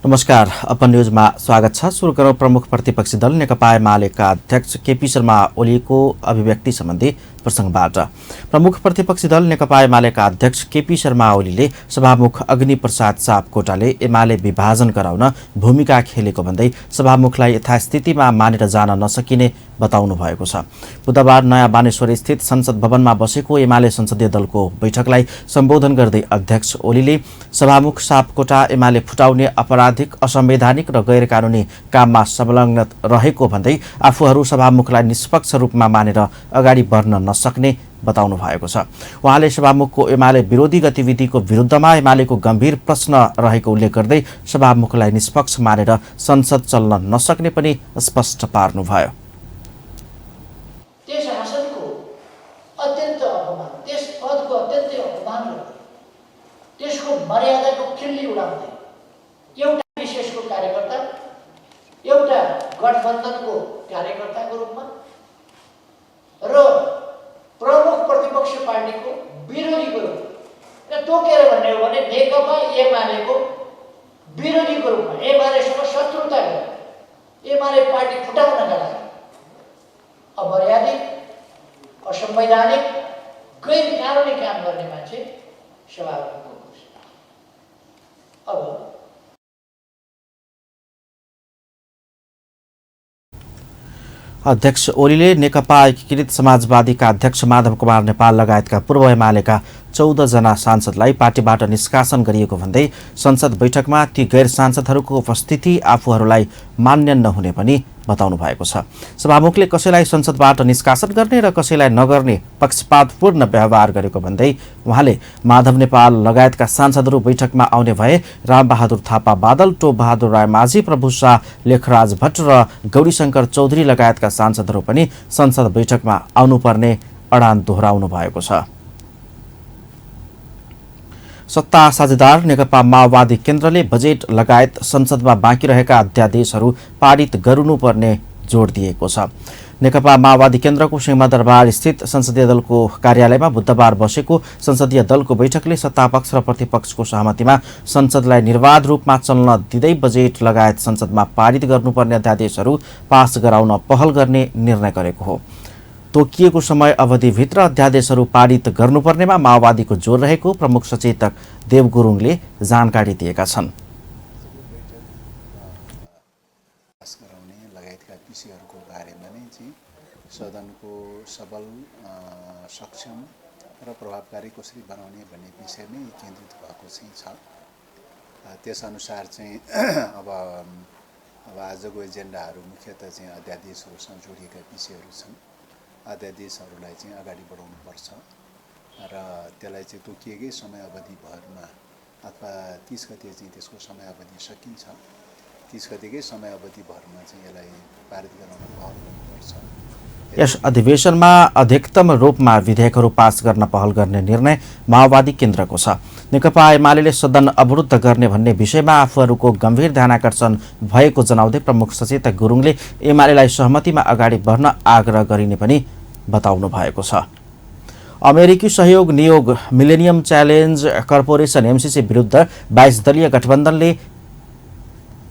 नमस्कार, अपन न्यूजमा स्वागत छ। सुरु गरौँ प्रमुख प्रतिपक्षी दल नेकपा एमालेका अध्यक्ष केपी शर्मा ओलीको अभिव्यक्ति सम्बन्धी प्रसंगबाट। प्रमुख प्रतिपक्षी दल नेकपा एमालेका अध्यक्ष केपी शर्मा ओलीले सभामुख अग्निप्रसाद सापकोटाले एमाले विभाजन गराउन भूमिका खेलेको भन्दै सभामुखलाई यथास्थितिमा मानेर जान नसकिने बताउनु भएको छ। बुधबार नयाँ बानेश्वर स्थित संसद भवनमा बसेको एमाले संसदीय दलको बैठकलाई सम्बोधन गर्दै अध्यक्ष ओलीले सभामुख सापकोटा एमाले फुटाउने अपराधिक, असंवैधानिक र गैर कानूनी काममा संलग्न रहेको भन्दै आफूहरू सभामुखलाई निष्पक्ष रूपमा मानेर अगाडि बढ्न नसक्ने बताउनु भएको छ। उहाँले सभामुखको एमाले विरोधी गतिविधिको विरुद्धमा एमालेको गम्भीर प्रश्न रहेको उल्लेख गर्दै सभामुखलाई निष्पक्ष मानेर संसद चल्न नसक्ने पनि स्पष्ट पार्नुभयो। त्यस आसनको अत्यन्त अपमान, त्यस पदको अत्यन्तै अपमान र त्यसको मर्यादाको खिल्ली उडाउँदै एउटा विशेषको कार्यकर्ता, एउटा गठबन्धनको कार्यकर्ताको रूपमा र प्रमुख प्रतिपक्ष पार्टीको विरोधीको रूपमा र तोकेर भन्ने हो भने नेकपा एमालेको विरोधीको रूपमा एमालेसँग शत्रुता गरेर एमाले पार्टी फुटाउनका लागि अमर्यादित, असंवैधानिक, गैर कानुनी काम गर्ने मान्छे सभामुखको घोषणा। अब अध्यक्ष ओलीले नेकपा एकीकृत समाजवादीका अध्यक्ष माधव कुमार नेपाल लगायतका पूर्व एमालेका 14 जना सांसदलाई पार्टीबाट निष्कासन गरिएको भन्दै संसद बैठकमा ती गैर सांसदहरूको उपस्थिति आफूहरूलाई मान्य नहुने पनि बताउनु भएको छ। सभामुखले कसैलाई संसदबाट निष्कासन गर्ने र कसैलाई नगर्ने पक्षपातपूर्ण व्यवहार गरेको भन्दै उहाँले माधव नेपाल लगायतका सांसदहरू बैठकमा आउने भए रामबहादुर थापा बादल, टोप बहादुर राय माझी, प्रभु शाह, लेखराज भट्ट र गौरीशंकर चौधरी लगायतका सांसदहरू पनि संसद बैठकमा आउनुपर्ने अडान दोहोऱ्याउनु भएको छ। सत्ता साझेदार नेकपा माओवादी केन्द्रले बजेट लगायत संसदमा बाँकी रहेका अध्यादेशहरू पारित गर्नुपर्ने जोड दिएको छ। नेकपा माओवादी केन्द्रको सिंहदरबार स्थित संसदीय दलको कार्यालयमा बुधबार बसेको संसदीय दलको बैठकले सत्तापक्ष र प्रतिपक्षको सहमतिमा संसदलाई निर्वाध रूपमा चल्न दिँदै बजेट लगायत संसदमा पारित गर्नुपर्ने अध्यादेशहरू पास गराउन पहल गर्ने निर्णय गरेको हो। तोकिएको समय अवधिभित्र अध्यादेशहरू पारित गर्नुपर्नेमा माओवादीको जोर रहेको प्रमुख सचेतक देव गुरुङले जानकारी दिएका छन्। लगायतका विषयहरूको बारेमा नै चाहिँ सदनको सबल, सक्षम र प्रभावकारी कसरी बनाउने भन्ने विषयमै केन्द्रित भएको चाहिँ छ। त्यसअनुसार चाहिँ अब आजको एजेन्डाहरू मुख्यतः चाहिँ अध्यादेशहरूसँग जोडिएका विषयहरू छन्। अध्यादेशहरूलाई चाहिँ अगाडि बढाउनुपर्छ र त्यसलाई चाहिँ तोकिएकै समयावधि भरमा अथवा 30 गते चाहिँ त्यसको समयावधि सकिन्छ, 30 गतेकै समयावधि भरमा चाहिँ यसलाई पारित गराउन पहल गर्नुपर्छ। यस अधिवेशनमा अधिकतम रूपमा विधेयकहरू पास गर्न पहल गर्ने निर्णय माओवादी केन्द्रको छ। नेकपा एमाले सदन अवरुद्ध गर्ने भन्ने विषयमा आफूहरूको गम्भीर ध्यानाकर्षण भएको जनाउँदै प्रमुख सचेतक गुरुङले एमालेलाई सहमतिमा अगाडि बढ्न आग्रह गरिने पनि बताउनु भएको छ। अमेरिकी सहयोग नियोग मिलेनियम च्यालेन्ज कर्पोरेसन एमसीसी विरुद्ध 22 दलीय गठबन्धनले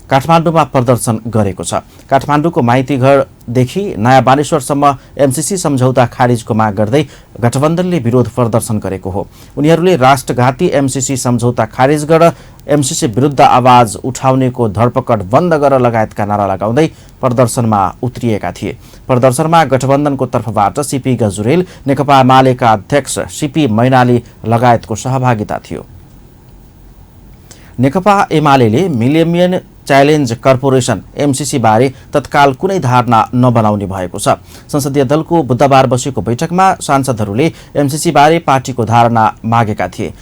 काठमाडौँमा प्रदर्शन गरेको छ। काठमाडौँको माइतीघरदेखि नयाँ बानेश्वरसम्म एमसीसी सम्झौता खारिजको माग गर्दै गठबन्धनले विरोध प्रदर्शन गरेको हो। उनीहरूले राष्ट्रघाती एमसीसी सम्झौता खारिज गर एमसीसी विरुद्ध आवाज उठाउनेको धरपकड बन्द गर लगायतका नारा लगाउँदै प्रदर्शनमा उत्रिएका थिए। प्रदर्शनमा गठबन्धनको तर्फबाट सीपी गजुरेल, नेकपा एमालेका अध्यक्ष सीपी मैनाली लगायतको सहभागिता थियो। Nekapa Emale Millennium Challenge Corporation MCC बारे तत्काल कुनै धारणा नबनाउने भएको छ। संसदीय दलको बुधबार बसेको बैठकमा सांसदहरूले एमसीसी बारे पार्टीको धारणा मागेका थिए।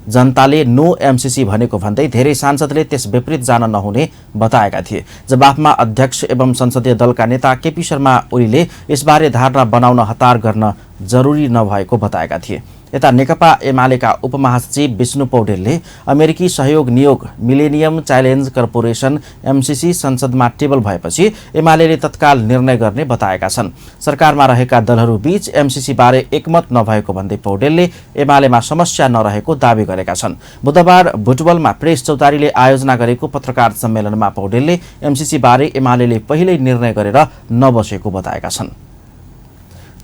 जनताले नो एमसीसी भनेको भन्दै धेरै सांसदले त्यस विपरीत जान नहुने बताएका थिए। जवाफमा अध्यक्ष एवं संसदीय दलका नेता केपी शर्मा ओलीले यसबारे धारणा बनाउन हतार गर्न जरुरी नभएको बताएका थिए। यता नेकपा एमालेका उपमहासचिव विष्णु पौडेलले अमेरिकी सहयोग नियोग मिलेनियम च्यालेन्ज कर्पोरेसन एमसीसी संसदमा टेबल भएपछि एमालेले तत्काल निर्णय गर्ने बताएका छन्। सरकारमा रहेका दलहरूबीच एमसीसी बारे एकमत नभएको भन्दै पौडेलले एमालेमा समस्या नरहेको दावी गरेका छन्। बुधबार बुटवलमा प्रेस चौतारीले आयोजना गरेको पत्रकार सम्मेलनमा पौडेलले एमसीसी बारे एमालेले पहिल्यै निर्णय गरेर नबसेको बताएका छन्।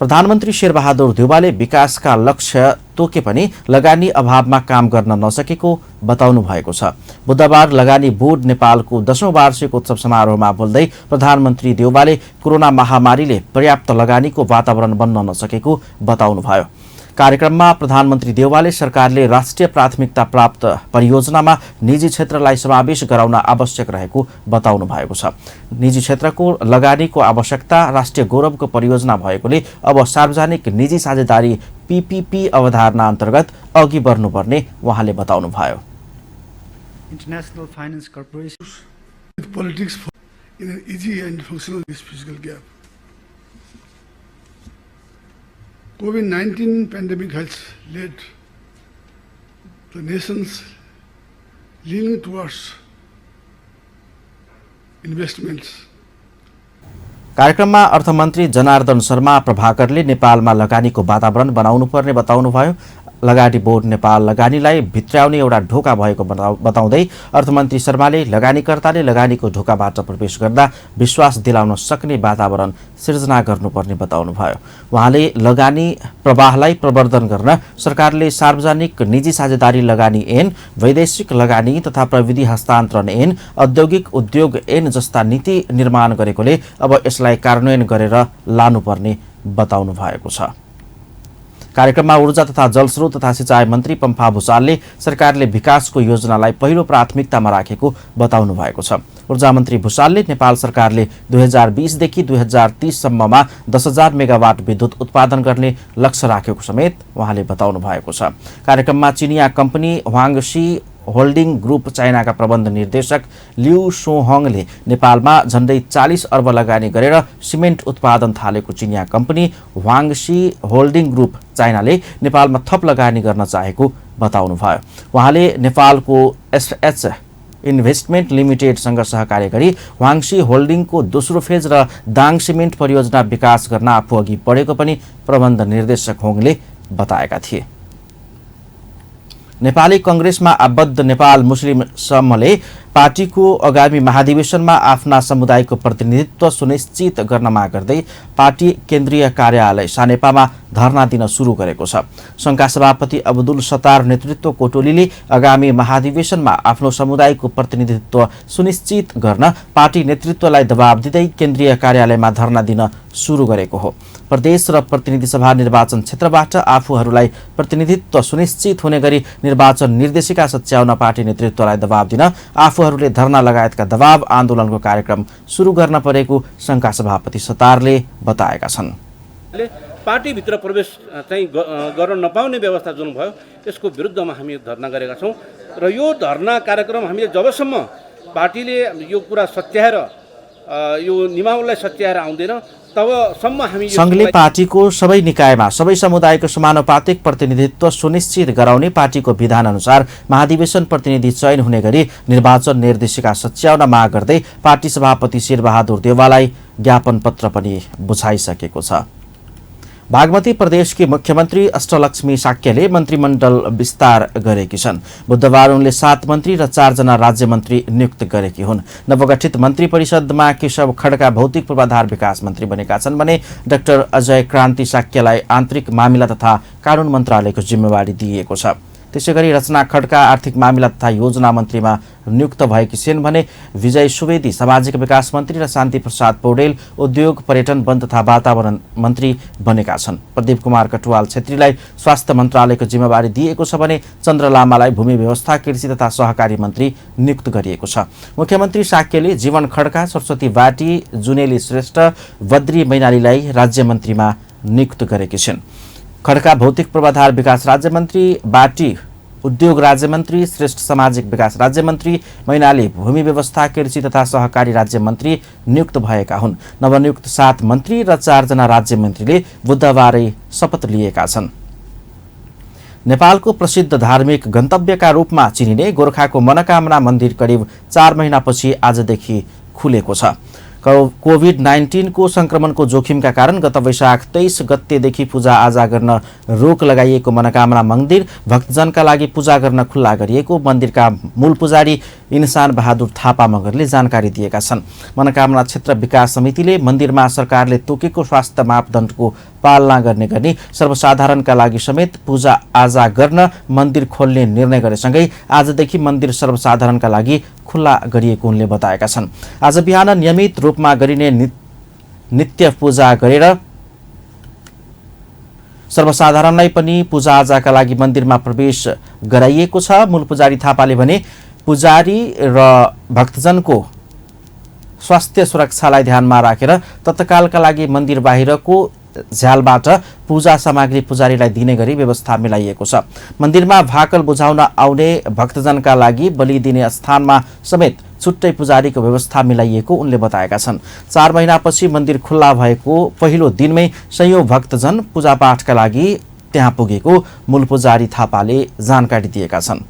प्रधानमन्त्री शेरबहादुर देउवाले विकासका लक्ष्य तोके पनि लगानी अभावमा काम गर्न नसकेको बताउनु भएको छ। बुधबार लगानी बोर्ड नेपालको 10औं वार्षिक उत्सव समारोहमा बोल्दै प्रधानमन्त्री देउवाले कोरोना महामारीले पर्याप्त लगानीको वातावरण बन्न नसकेको बताउनुभयो। कार्यक्रममा प्रधानमन्त्री देउवाले सरकारले राष्ट्रिय प्राथमिकता प्राप्त परियोजनामा निजी क्षेत्रलाई समावेश गराउन आवश्यक रहेको बताउनु भएको छ। निजी क्षेत्रको लगानीको आवश्यकता राष्ट्रिय गौरवको परियोजना भएकोले अब सार्वजनिक निजी साझेदारी पीपीपी अवधारणा अन्तर्गत अघि बढ्नुपर्ने उहाँले बताउनुभयो। International Finance Corporation politics in an easy and functional fiscal gap. COVID-19 pandemic has led the nations leaning towards investments. कार्यक्रममा अर्थमन्त्री जनार्दन शर्मा प्रभाकरले नेपालमा लगानीको वातावरण बनाउनुपर्ने बताउनुभयो। लगानी बोर्ड नेपाल लगानीलाई भित्र्याउने एउटा ढोका भएको बताउँदै अर्थमन्त्री शर्माले लगानीकर्ताले लगानीको ढोकाबाट प्रवेश गर्दा विश्वास दिलाउन सक्ने वातावरण सिर्जना गर्नुपर्ने बताउनुभयो। उहाँले लगानी प्रवाहलाई प्रवर्धन गर्न सरकारले सार्वजनिक निजी साझेदारी लगानी ऐन, वैदेशिक लगानी तथा प्रविधि हस्तान्तरण ऐन, औद्योगिक उद्योग ऐन जस्ता नीति निर्माण गरेकोले अब यसलाई कार्यान्वयन गरेर लानुपर्ने बताउनु भएको छ। कार्यक्रममा ऊर्जा तथा जलस्रोत तथा सिंचाई मन्त्री पम्फा भूषालले सरकारले विकासको योजनालाई पहिलो प्राथमिकतामा राखेको बताउनु भएको छ। ऊर्जा मन्त्री भूषालले नेपाल सरकारले 2020 देखि 2030 सम्ममा 10,000 मेगावाट विद्युत उत्पादन गर्ने लक्ष्य राखेको समेत उहाँले बताउनु भएको छ। कार्यक्रममा चिनिया कम्पनी ह्वाङशी होल्डिङ ग्रुप चाइनाका प्रबन्ध निर्देशक लिउ सोहङले नेपालमा झण्डै 40 अर्ब लगानी गरेर सिमेन्ट उत्पादन थालेको चिनिया कम्पनी ह्वाङशी होल्डिङ ग्रुप चाइनाले नेपालमा थप लगानी गर्न चाहेको बताउनुभयो। उहाँले नेपालको एसएच इन्भेस्टमेन्ट लिमिटेडसँग सहकार्य गरी ह्वाङशी होल्डिङको दोस्रो फेज र दाङ सिमेन्ट परियोजना विकास गर्न आफू अघि बढेको पनि प्रबन्ध निर्देशक होङले बताएका थिए। नेपाली कंग्रेसमा आबद्ध नेपाल मुस्लिम समूहले पार्टीको आगामी महाधिवेशनमा आफ्ना समुदायको प्रतिनिधित्व सुनिश्चित गर्न माग गर्दै पार्टी केन्द्रीय कार्यालय सानेपामा धरना दिन सुरु गरेको छ। संघका सभापति अब्दुल सत्तार नेतृत्वको टोलीले आगामी महाधिवेशनमा आफ्नो समुदायको प्रतिनिधित्व सुनिश्चित गर्न पार्टी नेतृत्वलाई दबाब दिँदै केन्द्रीय कार्यालयमा धरना दिन सुरु गरेको हो। प्रदेश र प्रतिनिधि सभा निर्वाचन क्षेत्रबाट आफूहरूलाई प्रतिनिधित्व सुनिश्चित हुने गरी निर्वाचन निर्देशिका सच्याउन पार्टी नेतृत्वलाई दबाब दिन आफूहरूले धरना लगायतका दबाब आन्दोलनको कार्यक्रम सुरु गर्न परेको संघका सभापति सत्तारले बताएका छन्। पार्टीभित्र प्रवेश चाहिँ गर्न नपाउने व्यवस्था जुन भयो यसको विरुद्धमा हामी धरना गरेका छौँ र यो धरना कार्यक्रम हामीले जबसम्म पार्टीले यो कुरा सच्याएर यो नियमावलीलाई सच्याएर आउँदैन तबसम्म हामी संघले पार्टीको सबै निकायमा सबै समुदायको समानुपातिक प्रतिनिधित्व सुनिश्चित गराउने पार्टीको विधान अनुसार महाधिवेशन प्रतिनिधि चयन हुने गरी निर्वाचन निर्देशिका सच्याउन माग गर्दै पार्टी सभापति शेरबहादुर देउवालाई ज्ञापन पत्र पनि बुझाइसकेको छ। बागमती प्रदेशकी मुख्यमन्त्री अष्टलक्ष्मी साक्यले मन्त्रीमण्डल विस्तार गरेकी छन्। बुधबार उनले 7 मन्त्री र 4 जना राज्यमन्त्री नियुक्त गरेकी हुन्। नवगठित मन्त्री परिषदमा केशव खड्का भौतिक पूर्वाधार विकास मन्त्री बनेका छन् भने डाक्टर अजय क्रान्ति साक्यलाई आन्तरिक मामिला तथा कानून मन्त्रालयको जिम्मेवारी दिइएको छ। त्यसैगरी रचना खड्का आर्थिक मामिला तथा योजना मन्त्रीमा नियुक्त भएकी छिन् भने विजय सुवेदी सामाजिक विकास मन्त्री र शान्ति प्रसाद पौडेल उद्योग पर्यटन वन तथा वातावरण मन्त्री बनेका छन्। प्रदीप कुमार कटुवाल छेत्रीलाई स्वास्थ्य मन्त्रालयको जिम्मेवारी दिएको छ भने चन्द्र लामालाई भूमि व्यवस्था कृषि तथा सहकारी मन्त्री नियुक्त गरिएको छ। मुख्यमन्त्री साक्यले जीवन खड्का, सरस्वती बाटी, जुनेली श्रेष्ठ, बद्री मैनालीलाई राज्यमन्त्रीमा नियुक्त गरेकी छिन्। खड्का भौतिक पूर्वाधार विकास राज्यमन्त्री, बाटी उद्योग राज्यमन्त्री, श्रेष्ठ सामाजिक विकास राज्यमन्त्री, मैनाली भूमि व्यवस्था कृषि तथा सहकारी राज्यमन्त्री नियुक्त भएका हुन्। नवनियुक्त 7 मन्त्री र 4 जना राज्यमन्त्रीले बुधबारै शपथ लिएका छन्। नेपालको प्रसिद्ध धार्मिक गन्तव्यका रूपमा चिनिने गोरखाको मनोकामना मन्दिर करिब 4 महिनापछि आजदेखि खुलेको छ। कोभिड-19 को संक्रमणको जोखिमका कारण गत वैशाख 23 गतेदेखि पूजा-आजा गर्न रोक लगाइएको मनोकामना मन्दिर भक्तजनका लागि पूजा गर्न खुल्ला गरिएको मन्दिरका मूल पुजारी इन्सान बहादुर थापा मगरले जानकारी दिएका छन्। मनोकामना क्षेत्र विकास समितिले मन्दिरमा सरकारले तोकेको स्वास्थ्य मापदण्डको पालना गर्ने गरी सर्वसाधारणका लागि समेत पूजा-आजा गर्न मन्दिर खोल्ने निर्णय गरेसँगै आजदेखि मन्दिर सर्वसाधारणका लागि खुल्ला गरिएको उनले बताएका छन्। आज बिहान नियमित रूपमा गरिने नित्य पूजा गरेर सर्वसाधारणलाई पनि पूजाआजाका लागि मन्दिरमा प्रवेश गराइएको छ। मूल पुजारी थापाले भने पुजारी र भक्तजनको स्वास्थ्य सुरक्षालाई ध्यानमा राखेर तत्कालका लागि मन्दिर बाहिरको झ्यालबाट पूजा सामग्री पुजारीलाई दिने गरी व्यवस्था मिलाइएको छ। मन्दिरमा भाकल बुझाउन आउने भक्तजनका लागि बलि दिने स्थानमा समेत छुट्टै पुजारीको व्यवस्था मिलाइएको उनले बताएका छन्। 4 महिनापछि मन्दिर खुल्ला भएको पहिलो दिनमै सयौं भक्तजन पूजापाठका लागि त्यहाँ पुगेको मूल पुजारी थापाले जानकारी दिएका छन्।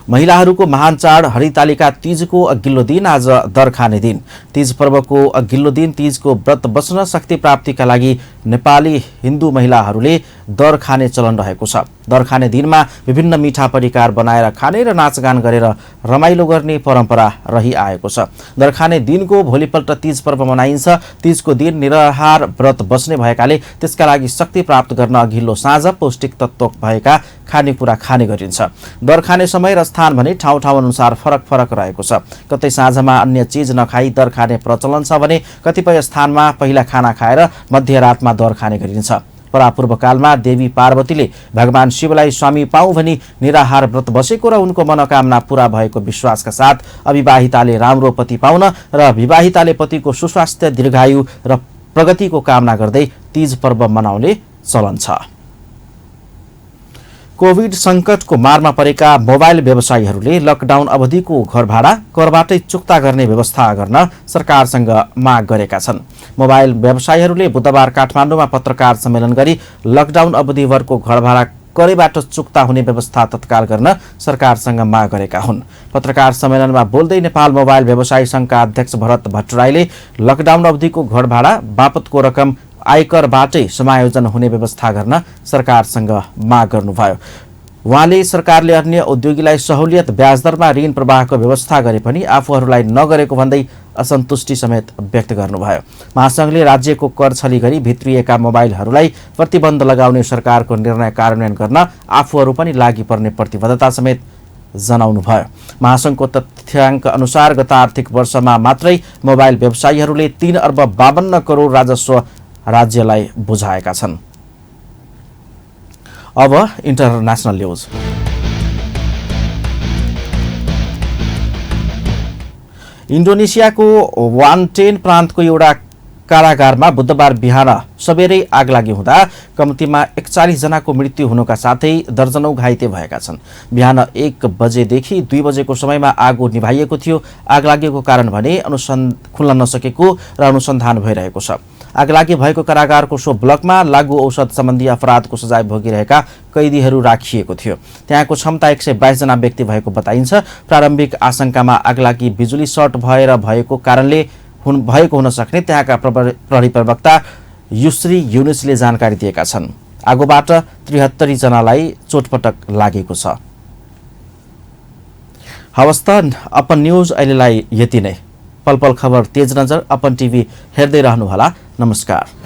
महिलाहरूको महान चाड हरितालिका तीजको अघिल्लो दिन आज दर खाने दिन। तीज पर्वको अघिल्लो दिन तीजको व्रत बस्न शक्ति प्राप्तिका लागि नेपाली हिन्दू महिलाहरूले दर खाने चलन रहेको छ। दर खाने दिनमा विभिन्न मिठा परिकार बनाएर खाने र नाचगान गरेर रमाइलो गर्ने परम्परा रहिआएको छ। दर खाने दिनको भोलिपल्ट तीज पर्व मनाइन्छ। तीजको दिन निराहार व्रत बस्ने भएकाले त्यसका लागि शक्ति प्राप्त गर्न अघिल्लो साँझ पौष्टिक तत्व भएका खानेकुरा खाने गरिन्छ। दर खाने समय र स्थान भने ठाउँ ठाउँ अनुसार फरक फरक रहेको छ। कतै साँझमा अन्य चीज नखाई दर खाने प्रचलन छ भने कतिपय स्थानमा पहिला खाना खाएर मध्यरातमा दर खाने गरिन्छ। परापूर्व कालमा देवी पार्वतीले भगवान शिवलाई स्वामी पाऊ भनी निराहार व्रत बसेको र उनको मनोकामना पूरा भएको विश्वासका साथ अविवाहिताले राम्रो पति पाउन र विवाहिताले पतिको सुस्वास्थ्य दीर्घायु र प्रगतिको कामना गर्दै तीज पर्व मनाउने चलन छ। कोभिड संकटको मारमा परेका मोबाइल व्यवसायीहरूले लकडाउन अवधिको घर भाडा करबाटै चुक्ता गर्ने व्यवस्था गर्न सरकारसँग माग गरेका छन्। मोबाइल व्यवसायीहरूले बुधबार काठमाडौँमा पत्रकार सम्मेलन गरी लकडाउन अवधिभरको घर भाडा करैबाट चुक्ता हुने व्यवस्था तत्काल गर्न सरकारसँग माग गरेका हुन्। पत्रकार सम्मेलनमा बोल्दै नेपाल मोबाइल व्यवसायी संघका अध्यक्ष भरत भट्टराईले लकडाउन अवधिको घर भाडा बापतको रकम आयकरबाटै समायोजन हुने व्यवस्था गर्न सरकारसँग माग गर्नुभयो। उहाँले सरकारले अन्य उद्योगीलाई सहुलियत ब्याज दरमा ऋण प्रवाहको व्यवस्था गरे पनि आफूहरूलाई नगरेको भन्दै असन्तुष्टि समेत व्यक्त गर्नुभयो। महासंघले राज्यको कर छली गरी भित्रिएका मोबाइलहरूलाई प्रतिबन्ध लगाउने सरकारको निर्णय कार्यान्वयन गर्न आफूहरू पनि लागि पर्ने प्रतिबद्धता समेत जनाउनुभयो। महासंघको तथ्याङ्क अनुसार गत आर्थिक वर्षमा मात्रै मोबाइल व्यवसायीहरूले 3 अर्ब 52 करोड राजस्व राज्यलाई बुझाएका छन्। अब इन्टरनेशनल न्यूज। इन्डोनेसियाको वान्टेन प्रान्तको एउटा कारागारमा बुधबार बिहान सबेरै आग लागि हुँदा कम्तीमा 41 जनाको मृत्यु हुनुका साथै दर्जनौं घाइते भएका छन्। बिहान 1 बजेदेखि 2 बजेको समयमा आगो निभाइएको थियो। आग लागेको कारण भने खुल्न नसकेको र अनुसन्धान भइरहेको छ। आगलागी भएको कारागारको सो ब्लकमा लागू औषध सम्बन्धी अपराधको सजाय भोगिरहेका कैदीहरू राखिएको थियो। त्यहाँको क्षमता 122 जना व्यक्ति भएको बताइन्छ। प्रारम्भिक आशंकामा आगलागी बिजुली सर्ट भएर भएको कारणले भएको हुन सक्ने त्यहाँका प्रहरी प्रवक्ता युश्री युनुसले जानकारी दिएका छन्। आगोबाट 73 जनालाई चोटपटक लागेको छ। हवस् त अपन न्यूज अहिलेलाई यति नै। पल पल खबर तेज नजर अपन टिभी हेर्दै रहनुहोला। नमस्कार।